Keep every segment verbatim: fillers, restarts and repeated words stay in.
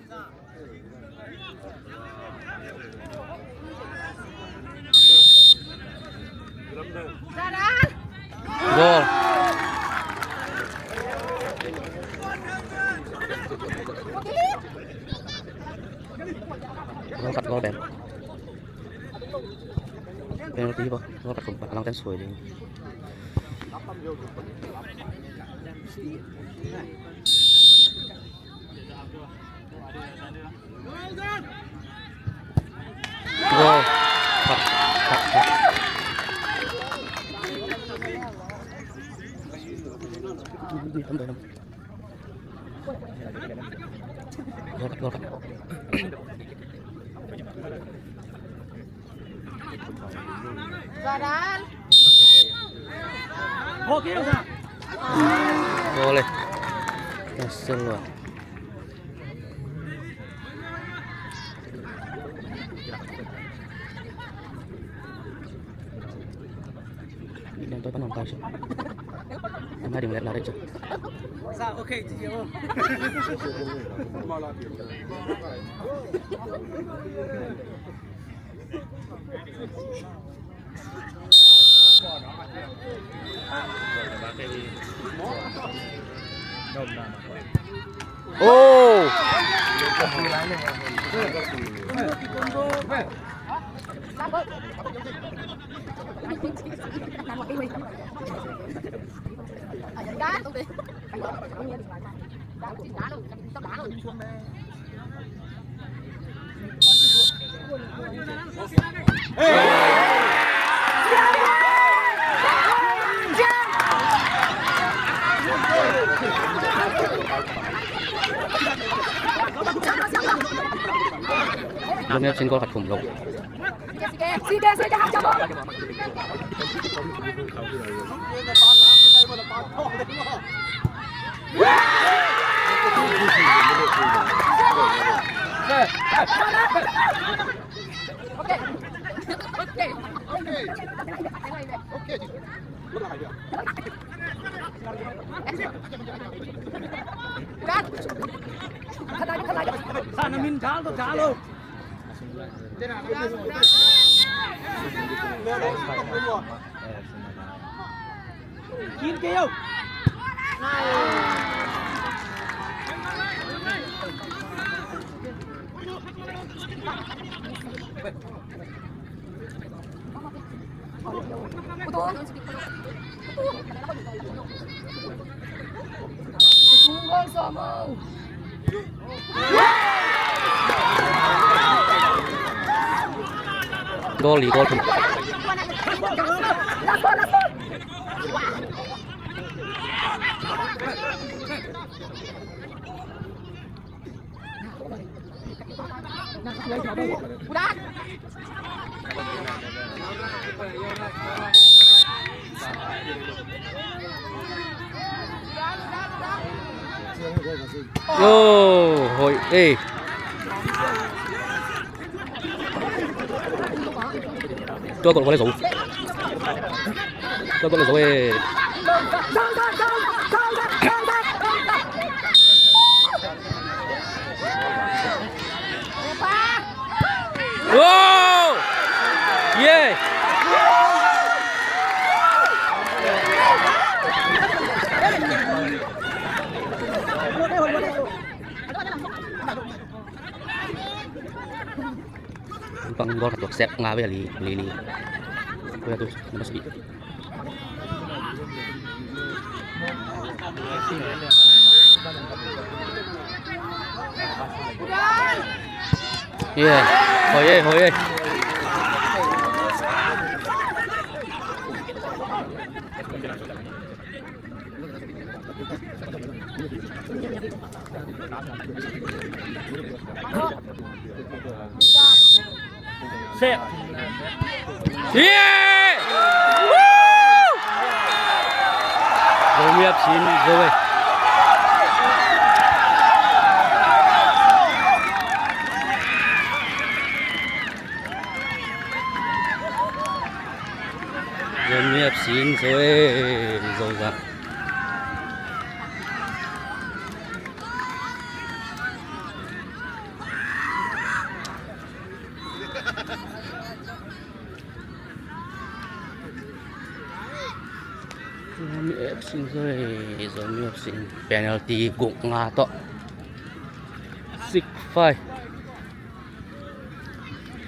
Goal. Goal khat, goal pen. Penalty bang, goal khat kum, a langte sui ding. Goal. Khat, khat, khat. Goal khat, goal khat. Goal eh. Nasıl var. Ilan tayo pa naman tayo siya. Ang hari maliit na rin siya. Sa, okay, sige mo. Oh! Daniel Singh goal khat khum lo. Sa na min dal to dal lo. Goal, goal. Yo, hoi, eh. Tua gol, gol le zo. Tua gol le zo, eh. Oh! Yeah! Pang gol khat tuak sek nga ve li, li, li. Kuya tu, nama segi. Yeah. Hoi, eh, hoi, eh. Set. Yeah! Woo! Zomi ap sin, Zomi. Zomi ap sin, Zomi, Zomi. Sin zoi, Zomi F C in penalty guk nga tawh. Six five.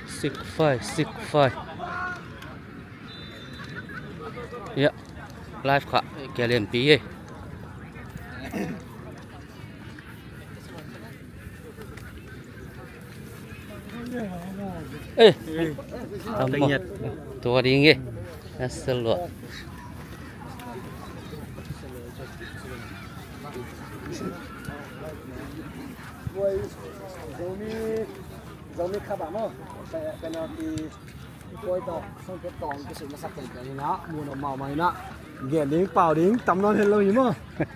Six five, six five. Ya, live kha, K L M P e. Eh, tua ding e. Asal lo. Zomi, Zomi kha ba mo. Penalty. Koi tawh sangkep tawh ang kisuk masak tengteng inah, mun a mahmah inah, gen ding pau ding tam nawn het lo hi maw.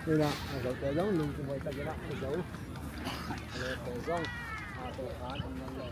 Inah a zote zong lungkim hoih tak inah a zo, a lote zong a tawh khan om nawn lo.